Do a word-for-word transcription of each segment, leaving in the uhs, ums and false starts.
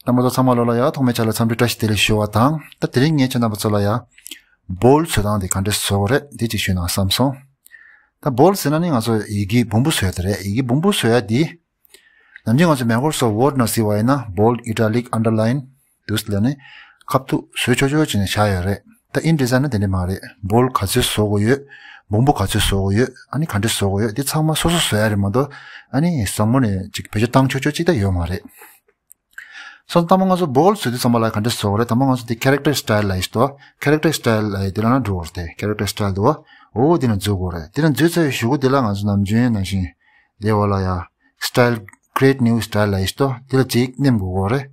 རྣམ་པ་ཚོ་ཚང་མ་ལོ་ལ་ཡ་ཐོག་མའི་ཆ་ལ་འཚམས་འདྲི་བཀྲ་ཤིས་བདེ་ལེགས་ཞུ་བ་དང་། ད་དེ་རིང་ངས་ཁྱེད་རྣམ་པ་ཚོ་ལ་ཡ་བོལ་བཟོ་སྟངས་དེ་ག་འདྲས་བཟོ་དགོས་རེད་དེ་ཅིག་ཞུས་ན་བསམ་སོང་། ད་བོལ་ཟེར་ན་ནི་ང་ཚོ་ཡི་གེ་འབུམ་པོ་བཟོ་ཡ་དེ་རེད། ཡི་གེ་འབུམ་པོ་བཟོ་ཡ་དེ། ནམ་རྒྱུན་ང་ཚོ་Microsoft Word་ནང་གཟིགས་པ་ཡིན་ན་bold, italic, underline དུས་ལ་ནི་ཁ་ཐུག་བཟོས་ཆོག་ཆོག་བྱས་ནས་བཞག་ཡོད་རེད། ད་InDesign་ན་དེ་འདྲ་མ་རེད། བོལ་ག་ཚོད་བཟོ་དགོས་ཡོད། འབུམ་པོ་ག་ཚོད་བཟོ་དགོས་ཡོད། ཨ་ནི་ག་འདྲས་བཟོ་དགོས་ཡོད། འདི་ཚང་མ་སོ་སོ་བཟོ་ཡ་རེད་མ་གཏོགས། ཨ་ནི་ཟབ་མོ་ནས་ཅིག་བེད་སྤྱོད་བཏང་ཆོག་ཆོག་ཅིག་ད་ཡོད་མ་རེད། སོང་ཙང་ང་ཚོ་བོལ་བཟོ་དུས་ཙམ་པ་ལ་ག་འདྲས་བཟོ་དགོས་རེད། དང་པོ་ང་ཚོ་འདི་character style་ལ་ཡིས་ཏོ། character style་ལ་ཡིས་དེ་ལ་ན་འགྲོ་དགོས་རེད་དེ། character style་དུ་འོ་འདི་ན་འཛུལ་དགོས་རེད། དེ་ན་འཛུལ་ཚར་བའི་གཞུག་གུ་དེ་ལ་ང་ཚོ་ནམ་རྒྱུན་ནང་བཞིན་དེ་འོག་ལ་ཡ་style, create new style་ལ་ཡིས་ཏོ། དེ་ལ་ཅིག་ནེམ་དགོས་གོ་རེད།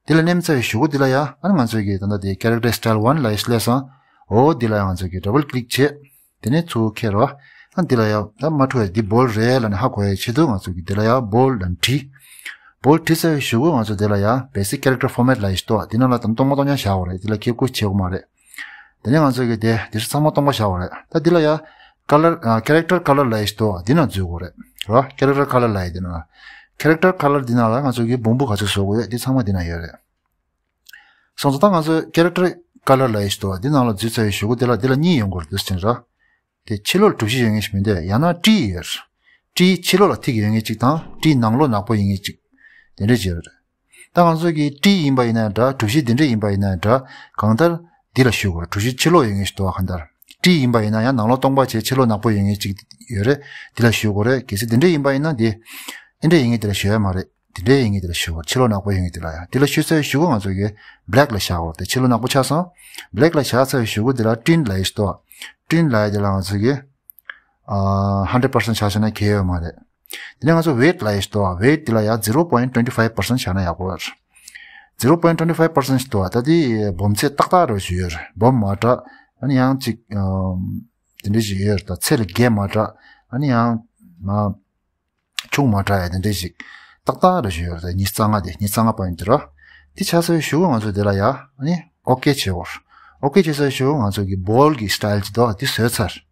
དེ་ལ་ནེམ་ཚར་བའི་གཞུག་གུ་དེ་ལ་ཡ་ཨ་ནི་ང་ཚོ་གི་ད་ལྟ་དེ་character style one་ལ་ཡིས་སླེབས་སོང་། འོ་འདི་ལ་ཡ་ང་ཚོ་གི་double click་བྱེད། དེ་ནས་ཚུར་ཁྱེར་རོ། ཨ་འདི་ལ་ཡ་ད་མ་འཁྲུག་ཡ་འདི་བོལ་རེད་ལ་ནི་ཧ་གོ་ཡའི་ཆེད་དུ་ང་ཚོ་གི་འདི་ལ་ཡ་བོལ་ལ་བྲིས། བོལ་བྲིས་ཚར་བའི་གཞུག་གུ་ང་ཚོ་འདི་ལ་ཡ་basic character format་ལ་ཡིས་ཏོ། འདི་ནང་ལ་དང་སྟོང་པ་སྟོང་རྐྱང་བཞག་གོ་རེད། འདི་ལ་ཁྱེད་བཀོལ་བྱེད་དགོས་མ་རེད། དེ་ནས་ང་ཚོ་གི་དེ་འདི་ཚང་མ་སྟོང་པ་བཞག་པ་རེད། ད་འདི་ལ་ཡ་color, ཨ་character color་ལ་ཡིས་ཏོ། འདི་ན་འཛུལ་དགོས་རེད་རོ། character color་ལ་ཡིས་འདི་ན། character color་འདི་ན་ལ་ང་ཚོ་གི་འབུམ་པོ་ག་ཚོད་བཟོ་དགོས་ཡོད་འདི་ཚང་མ་འདི་ན་ཡོད་རེད། སོང་ཙང་ད་ང་ཚོ་character color་ལ་ཡིས་ཏོ། འདི་ནང་ལ་འཛུལ་ཚར་བའི་གཞུག་གུ་འདི་ལ་འདི་ལ་གཉིས་ཡོང་དགོས་རེད་འདུག་ཟེར་ར། དེ་ཕྱི་ལོགས་གྲུ་བཞི་ཡོད་ངེས་ཤིག་མི་འདུག་ཡང་ན་ཏྲི་ཡོད། ཏྲི་ཕྱི་ལོགས་ལ་ཐིག་ཡོད་ངེས་གཅིག་དང་ཏྲི་ནང་ལོགས་ནག་པོ་ཡོད་ངེས་གཅིག་དེ་འདྲ་ཅིག་ཡོད་རེད། ད་ང་ཚོ་གི་ཏྲི་ཡིན་པ་ཡིན་ན་འདྲ། གྲུ་བཞི་དེ་འདྲ་ཡིན་པ་ཡིན་ན་འདྲ། གང་ལྟར་འདི་ལ་ཞུ་དགོས་རེད། གྲུ་བཞི་ཕྱི་ལོགས་ཡོད་ངེས་ཤིག་འདུག་ག་གང་ལྟར་ཏྲི་ཡིན་པ་ཡིན་ན་ཡང་ནང་ལོགས་སྟོང་པ་བྱས་ཕྱི་ལོགས་ནག་པོ་ཡོད་ངེས་གཅིག་ཡོད་རེད། འདི་ལ་ཞུ་དགོས་རེད། གལ་སྲིད་དེ་འདྲ་ཡིན་པ་ཡིན་ན་དེ་འདི་འདྲ་ཡིན་ངེས་དེ་ལ་ཞུ་ཡ་མ་རེད། དེ་འདྲའི་ཡིན་ངེས་དེ་ལ་ཞུ་བར་ཕྱི་ལོགས་ནག་པོ་ཡིན་ངེས་དེ་ལ་ཡང་དེ་ལ་ཞུ་ཚར་བའི་གཞུག་གུ་ང་ཚོ་གི་black་ལ་བཞག་བར་དེ་ཕྱི་ལོགས་ནག་པོ་ཆགས་སོང་། black་ལ་བཞག་ཚར་བའི་གཞུག་གུ་དེ་ལ་print་ལ་ཡིས་ཏོ། print་ལ་ཡ་དེ་ལ་ང་ཚོ་གི་ཨ་hundred percent་བཞག་བྱས་ན་གལ་ཡོད་མ་རེད། དེ་ནས་ང་ཚོ་weight་ལ་ཡིས་ཏོ། weight་དེ་ལ་ཡ་zero point twenty five percent་བཞག་ན་ཡག་པོ་རེད། zero point twenty five percent་ཞིག་ཏོ། ད་དེ་སྦོམ་ཚད་ཏག་ཏག་རེ་ཞིག་ཡོད་རེད། སྦོམ་མ་དྲག་ཨ་ནི་ཡང་ཅིག་ཨམ་དེ་འདྲ་ཞིག་ཡོད་རེད། ད་ཚད་ལས་བརྒལ་མ་དྲག་ཨ་ནི་ཡང་མ་ཆུང་མ་དྲག་ཡ་དེ་འདྲས་ཞིག་ཏག་ཏག་རེ་ཞིག་ཡོད་རེད། ཉི་ཤུ་རྩ་ལྔ་དེ་ཉི་ཤུ་རྩ་ལྔ་པོ་ཡིན་དེ་ར། དེ་ཆགས་ཚར་བའི་གཞུག་གུ་ང་ཚོ་དེ་ལ་ཡ་ཨ་ནི་ཨོ་ཀེ་བྱེད་འོར། ཨོ་ཀེ་བྱས་ཚར་བའི་གཞུག་གུ་ང་ཚོ་གི་བོལ་གི་style་ཅིག་འདུག་དེ་བཟོས་ཚར།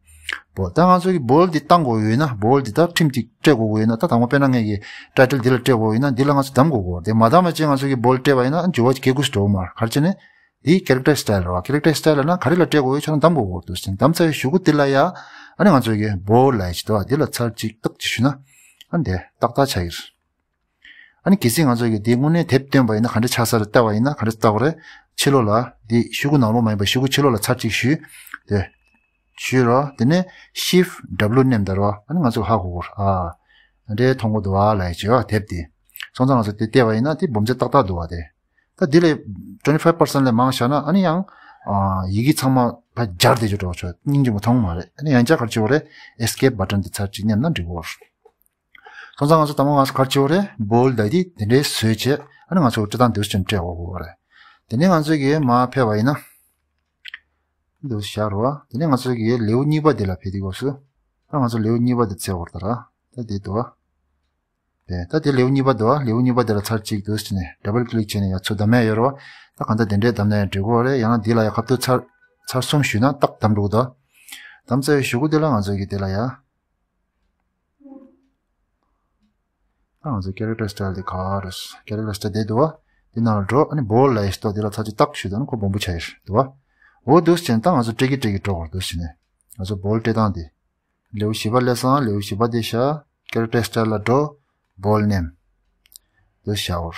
བོལ་ད་ང་ཚོ་གི་བོལ་འདི་བཏང་དགོས་ཡོད་ན་བོལ་འདི་ད་ཁྲིམས་ཅིག་སྤྲད་དགོས་ཡོད་ན་ད་དང་པོ་དཔེར་ན་ངས་ཀྱི་title་འདི་ལ་སྤྲད་དགོས་ཡོད་ན་འདི་ལ་ང་ཚོ་གདམ་དགོས་གོ་དེ་མ་གདམ་པ་བྱས་ང་ཚོ་གི་བོལ་སྤྲད་པ་ཡིན་ན་འགྱུར་བ་ཅིག་སྐྱེ་དགོས་སུ་འགྲོ་གི་མ་རེད། ག་རེ་བྱས་ནས། འདི་character style་རེད་བ། character style་ལ་ན་ག་རེ་ལ་སྤྲད་དགོས་ཡོད་ཆ་ན་གདམ་དགོས་གོ་འདུག་ཟེར་གདམ་ཚར་བའི་གཞུག་གུ་དེ་ལ་ཡ། ཨ་ནི་ང་ཚོ་གི་བོལ་ལ་ཡ་ཅིག་འདུག་བ། དེ་ལ་ཚར་གཅིག་ཏག་ཅིག་ཞུས་ན། ཨ་ནི་དེ་ཏག་ཏག་ཆགས་ཀྱི་རེད། ཨ་ནི་གལ་སྲིད་ང་ཚོ་གི་དེ་དངོས་གནས་དེབ་སྟོན་པ་ཡིན་ན་ག་འདྲ་ཆགས་ས་རེད་ལྟ་བ་ཡིན་ན་ག་འདྲ་ལྟ་དགོས་རེད། ཕྱི་ལོགས་ལ་དེ་གཞུག་གུ་ནང་ལོགས་མ་ཡིན་པ་གཞུག་གུ་ཕྱི་ལོགས་ལ་ཚར་གཅིག་ཞུས། དེ་ཞུས་རོ། དེ་ནས་shift W མནན་ད་རོ། ཨ་ནི་ང་ཚོ་ཧ་གོ་གོ་ར། ཨ་འདྲའི་མཐོང་གོ་འདུག་བ་ལ་ཡ་ཅིག་བ་དེབ་དེ། སོང་ཙང་ང་ཚོ་དེ་བལྟས་པ་ཡིན་ན་དེ་སྦོམ་ཚད་ཏག་ཏག་འདུག་བ་དེ། ད་འདི་ལས་twenty five percent་ལས་མང་བཞག་ན་ཨ་ནི་ཡང་ཨ་ཡི་གེ་ཚང་མ་ཕར་སྦྱར་བསྡད་ཀྱི་འགྲོ་ཆོག་སྙིང་རྗེ་མོ་མཐོང་མ་རེད། ཨ་ནི་ཡང་བསྐྱར་ག་རེ་བྱེད་དགོས་རེད། Escape button་དེ་ཚར་གཅིག་མནན་ན་འགྲིག་གོ། སོང་ཙང་ང་ཚོ་དང་པོ་ང་ཚོ་ག་རེ་བྱེད་དགོས་རེད། བོལ་ད་དེ་དེ་འདྲའི་བཟོས་བྱས་ཨ་ནི་ང་ཚོ་སྤྲད་སྟངས་འདི་འདྲ་ཅིག་སྤྲད་དགོས་རེད། དེ་ནས་ང་ཚོ་གིས་མར་ཕེབས་པ་ཡིན་ན། འདི་འདྲ་བཞག་རོགས། དེ་ནས་ང་ཚོ་གིས་ལེའུ་གཉིས་པ་དེ་ལ་ཕེབས་དུས་སྐབས་སུ། ད་ང་ཚོ་ལེའུ་གཉིས་པ་དེ་བཙལ་དགོས་རེད་ད་ར། ད་དེ་འདུག་བ། དེ་ད་དེ་ལེའུ་གཉིས་པ་འདུག་ཨ། ལེའུ་གཉིས་པ་དེ་ལ་ཚར་གཅིག་འདུག་ཟེར་ནས་double click་བྱས་ནས་ཡ་ཚུར་བདམས་ཡ་ཡོད་རེད་བ། ད་གང་ལྟར་དེ་འདྲའི་བདམས་ན་ཡང་འགྲིག་གི་རེད། ཡང་ན་འདི་ལ་ཡ་ཁ་ཐུག་ཚར་ཚར་གསུམ་ཞུས་ན་ཏག་བདམས་འགྲོ་གི་འདུག་བདམས་ཚར་བའི་གཞུག་གུ་དེ་ལ་ང་ཚོ་གི་དེ་ལ་ཡ། ད་ང་ཚོ་character style་དེ་ག་རེ་རེད། character style་དེ་འདུག་བ། དེ་ནང་ལ་འགྲོ། ཨ་ནི་བོལ་ལ་ཡ་ཞིག་འདུག་དེ་ལ་ཚར་གཅིག་ཏག་ཞུས་ད་ནི་ཁོ་སྦོམ་པོ་ཆགས་ཡོད་རེད་འདུག་བ། འོ་འདུག་ཟེར་ནས་ད་ང་ཚོ་སྤྲད་ཀྱི་སྤྲད་ཀྱི་འགྲོ་གི་རེད་འདུག་ཟེར་ནས། ང་ཚོ་བོལ་སྤྲད་སྟངས་དེ། ལེའུ་བཞི་པ་སླེབས་སོང་། ལེའུ་བཞི་པ་དེ་བཞག character style་ལ་འགྲོ། བོལ་མནན། དེ་བཞག་འོར།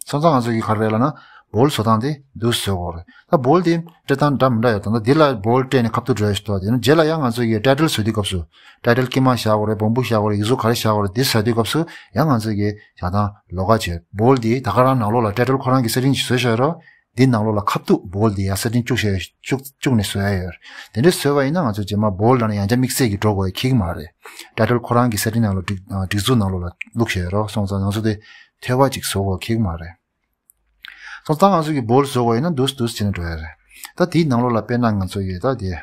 སོང་ཙང་ང་ཚོ་གི་ག་རེ་རེད་ལབ་ན། བོལ་བཟོ་སྟངས་དེ་འདུག་བཟོ་དགོས་རེད། ད་བོལ་དེ་སྤྲད་སྟངས་འདྲ་མི་འདྲ་ཡོད། ད་ལྟ་འདི་ལ་བོལ་སྤྲད་ནས་ཁ་ཐུག་འགྲོ་ཡ་ཞིག་འདུག་དེ་ནས་རྗེས་ལ་ཡང་ང་ཚོ་གི་title་བཟོ་དུས་སྐབས་སུ། title་དཀྱིལ་མ་བཞག་དགོས་རེད། སྦོམ་པོ་བཞག་དགོས་རེད། ཡིག་གཟུགས་ག་རེ་བཞག་དགོས་རེད། དེ་བཟོ་དུས་སྐབས་སུ་ཡང་ང་ཚོ་གི་བཞག་སྟངས་ལོགས་ཀ་བྱས། བོལ་དེ་ད་ག་རང་ནང་ལོགས་ལ་title་ཁོ་རང་གི་setting་ཅིག་བཟོས་བཞག་ཡོད་རེད། འདི་ནང་ལོགས་ལ་ཁ་ཐུག་བོལ་འདི་ཡ་setting་བཅུག་བྱས་བཅུག་བཅུག་ནས་བཟོ་ཡ་ཡོད། དེ་འདྲ་བཟོས་པ་ཡིན་ན་ང་ཚོ་རྗེས་མ་བོལ་ལབ་ན་ཡང་བསྐྱར་དམིགས་བསལ་གྱི་འགྲོ་དགོས་ཡ་ཁེགས་མ་རེད། title་ཁོ་རང་གི་setting་ནང་ལ་སྒྲིག་སྒྲིག་འཛུགས་ནང་ལོགས་ལ་བླུགས་བྱས་ཡོད་རོགས། སོང་ཙང་ང་ཚོ་དེ་ཐོལ་པ་ཅིག་བཟོ་དགོས་ཁེགས་མ་རེད། སོང་ཙང་ང་ཚོ་གི་བོལ་བཟོ་དགོས་ཡིན་ན་འདུག་འདུག་བྱས་ནས་འགྲོ་ཡ་རེད། ད་དེའི་ནང་ལོགས་ལ་དཔེར་ན་ང་ཚོ་ཡོད་ད་དེ།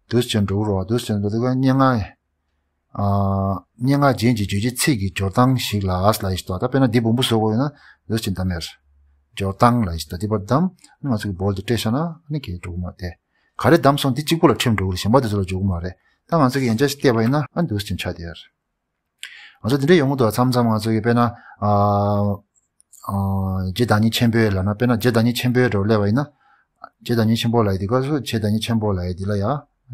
འདུག་བྱས་འགྲོ་གི་རོགས། འདུག་བྱས་འགྲོ་དུས་སྙན་ངག་ཨ། སྙན་ངག་རྒྱན་གྱི་བརྗོད་བྱའི་ཚིག་གི་སྦྱོར་སྟངས་ཤིག་ལ་ལ་ཡིས་ཏོ། ད་དཔེར་ན་འདི་སྦོམ་པོ་བཟོ་དགོས་ཡོད་ན་འདུག་ཅིག་བདམས་ཡར། སྦྱོར་སྟངས་ལ་ཡིས་ཏོ་འདི་པར་བདམས། ང་ཚོ་གི་བོལ་དེ་སྤྲད་བཞག་ན་ཨ་ནི་གས་འགྲོ་གི་མ་དེ། ག་རེ་བདམས་སོང་དེ་གཅིག་པོ་ལ་ཁྲིམས་འགྲོ་གི་རེད། གཞན་པ་དེ་ཚོ་ལ་འཇུག་གི་མ་རེད། ད་ང་ཚོ་གི་ཡང་བསྐྱར་ཞིག་བལྟས་པ་ཡིན་ན་ཨ་འདུག་ཅིག་ཆགས་བསྡད་ཡར། ང་ཚོ་འདི་འདྲ་ཡོང་གི་འདུག་མཚམས་མཚམས་ང་ཚོ་གི་དཔེར་ན་ཨ། ཨ་ཇེ་བདག་ཉིད་ཆེན་པོའི་ལབ་ན། དཔེར་ན་ཇེ་བདག་ཉིད་ཆེན་པོའི་འདྲ་བོ་སླེབས་པ་ཡིན་ན། ཇེ་བདག་ཉིད་ཆེན་པོ་ལབ་ཡ་དེ་ག་སོ་ཇེ་བདག་ཉིད་ཆེན་པོ་ལབ་ཡ་དེ་ལ་ཡ་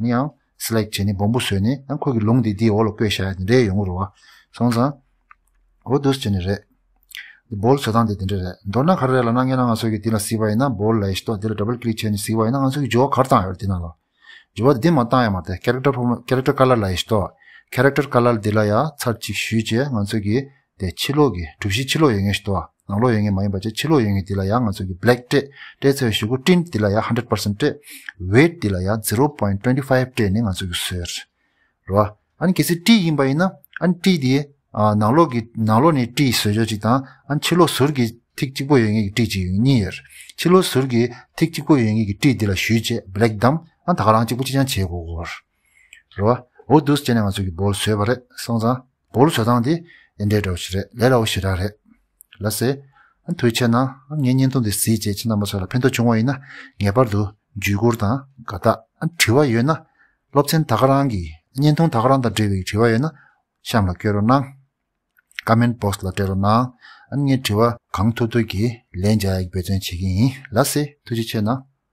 ནི་ཡང་སི་ལེག་བྱས་ནས་སྦོམ་པོ་བཟོས་ནས་ཡང་ཁོ་གི་ལུང་དེ་དེའི་འོག་ལ་བཀོད་བཞག་ཡ་དེ་འདྲས་ཡོང་གི་རེད་བ། སོང་ཙང་། འོ་འདུག་སེ་བྱས་ནས་རེད། འདི་བོལ་བཟོ་སྟངས་དེ་དེ་འདྲས་རེད། མདོར་ན་ག་རེ་རེད་ལབ་ན། སྔོན་ན་ང་ཚོ་གིས་འདི་ལ་གཟིགས་པ་ཡིན་ན་བོལ་ལབ་ཡ་ཞིག་འདུག་འདི་ལ་ཌབ་བལ་ཀི་ལིག་བྱས་ནས་གཟིགས་པ་ཡིན་ན་ང་ཚོ་གིས་འགྱུར་བ་ག་རེ་བཏང་ཡོད་རེད་འདི་ནང་ལ། འགྱུར་བ་འདི་མ་བཏང་ཡ་མ་རེད། ཁེ་རེག་ཊར་ཕོར་མ་ཁེ་རེག་ཊར་ཀ་ལར་ལབ་ཡ་ཞིག་འདུག་ཁེ་རེག་ཊར་ཀ་ལར་འདི་ལ་ཡ་ཚར་གཅིག་གཞུས་བྱས་ང་ཚོ་གིས་དེ་ཕྱི་ལོགས་ཀྱི་གྲུ་བཞི་ཕྱི་ལོགས་ཡོད་མཁན་ཞིག་འདུག་ནང་ལོགས་ཡོད་མཁན་མ་ཡིན་པ་བྱས་ཕྱི་ལོགས་ཡོད་མཁན་འདི་ལ་ཡ་ང་ཚོ་གིས་བྷེ་ལེག་སྤྲད། སྤྲད་ཚར་བའི་གཞུག་གུ་ཊིན་འདི་ལ་ཡ་ཧན་ཌེཌ་པར་སེན་ཊི་སྤྲད། ཝེཊ་འདི་ལ་ཡ་ཛི་རོ་པོ་ཡིན་ཊི་ཊུ་ཝེན་ཊི་ཕའིབ་སྤྲད་ནས་ང་ཚོ་གིས་བཟོས་རེད། རེད་བ། ཨ་ནི་གལ་སྲིད་ཊི་ཡིན་པ་ཡིན་ན་ཨ་ནི་ཊི་དེ་ཨ་ནང་ལོགས་ཀྱི་ནང་ལོགས་ནས་ཊི་བཟོས་ཆོག་གཅིག་དང་། ཨ་ནི་ཕྱི་ལོགས་ཟུར་གྱི་ཐིག་གཅིག་པོ་ཡོད་མཁན་གྱི་ཊི་གཅིག་ཡོད་མཁན་གཉིས་ཡོད་རེད། ཕྱི་ལོགས་ཟུར་གྱི་ཐིག་གཅིག་པོ་ཡོད་མཁན་གྱི་ཊི་འདི་ལ་གཞུས་བྱས་བྷེ་ལེག་བདམས། ཨ་ནི་ད་ག་རང་གཅིག་པོ་གཅིག་རྐྱང་བྱེད་དགོས་ཀྱི་ཡོད་རེད། རེད་བ། འོ་འདུག་སེ་བྱས་ནས་ང་ཚོ་གིས་བོལ་བཟོས་པ་རེད། སོང་ཙང་བོལ་བཟོ་སྟངས་དེ་འདི་འདྲའི་འདྲ་བོ་ཞིག་རེད། ལས་སླ་བོ་ཞེ་དྲག་རེད། ལགས་སེ། ཨ་ནི་ཐུགས་རྗེ་ཆེ་གནང་། ཨ་ངའི་བརྙན་ཐུང་འདི་གཟིགས་བྱས་ཁྱེད་རྣམ་པ་ཚོ་ལ་ཕན་ཐོགས་བྱུང་བ་ཡིན་ན་ངེས་པར་དུ་བརྒྱུད་བསྐུར་དང་དགའ་རྟགས། ཨ་ནི་དྲི་བ་ཡོད་ན། སློབ་ཚན་ད་ག་རང་གི་བརྙན་ཐུང་ད་ག་རང་དང་འབྲེལ་བའི་དྲི་བ་ཡོད་ན་གཤམ་ལ་བཀོད་རོགས་གནང་། ཀོ་མེན་ཊི་བོག་སི་ལ་སྤྲད་རོགས་གནང་། ཨ་ནི་ངས་དྲི་བ་གང་ཐུབ་ཐུབ་ཀྱིས་ལན་རྒྱག་ཡག་འབད་བརྩོན་བྱེད་ཀྱི་ཡིན། ལགས་སེ། ཐུགས་རྗེ་ཆེ་གནང་།